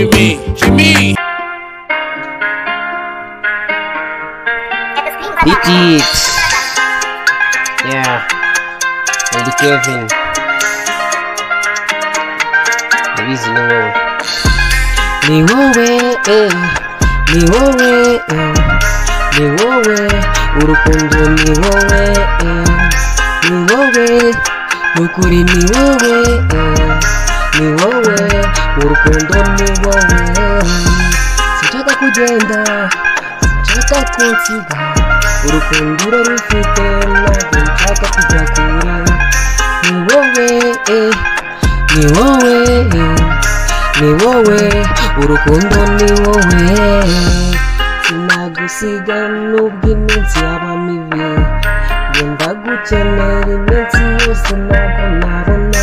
Jimmy, Jimmy. Hit it. Yeah. Lady Kevin. Ndabizi ni wowe. Ni wowe, eh. Ni wowe, eh. Ni wowe, urukundo ni wowe, eh. Ni wowe, nukuri ni wowe, eh. Ni wowe, urukundo ni wowe. Sinshaka kugenda, sinshaka kunsiga. Urukundo urarufite, ntabwo nshaka kujya kure. Ni wowe, eh. Ni wowe, eh. Ni wowe, urukundo ni wowe. Sinagusiga nubwo iminsi yaba mibi. Ngenda gukenera iminsi yose, ntabwo nabona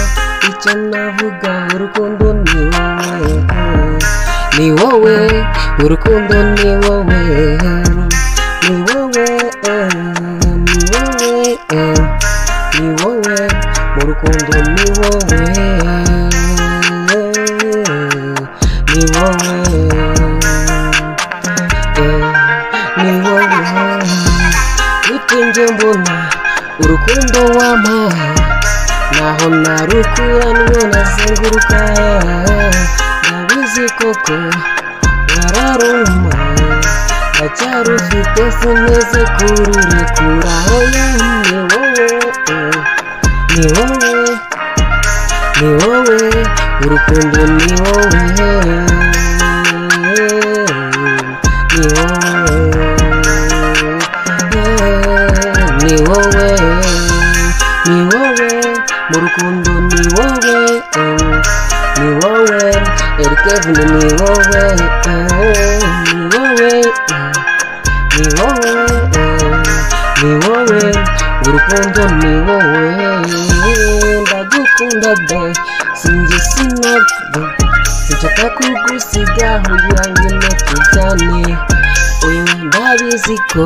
icyo navuga. Urukundo ni wowe, ni wowe, urukundo ni wowe. Ni wowe, ni wowe, ni wowe, mu rukundo ni wowe. Ni wowe, ni wowe. Utinze mbona urukundo wampaye, naho narukura niyo nazenguruka. Ndabizi koko wararumpaye, ndacyarufite sineze kururekura. Oya, ni wowe, ni wowe, ni wowe, urukundo ni wowe. Ni wowe, ni wowe, ni wowe, mu rukundo ni wowe, ni wowe, Eric Kevin ni wowe, ni wowe, ni wowe, ni wowe, urukundo ni wowe. Ndagukunda be, sinjye sinapfa, sinshaka kugusiga, uyu ngwino tujyane. Oya, ndabizi ko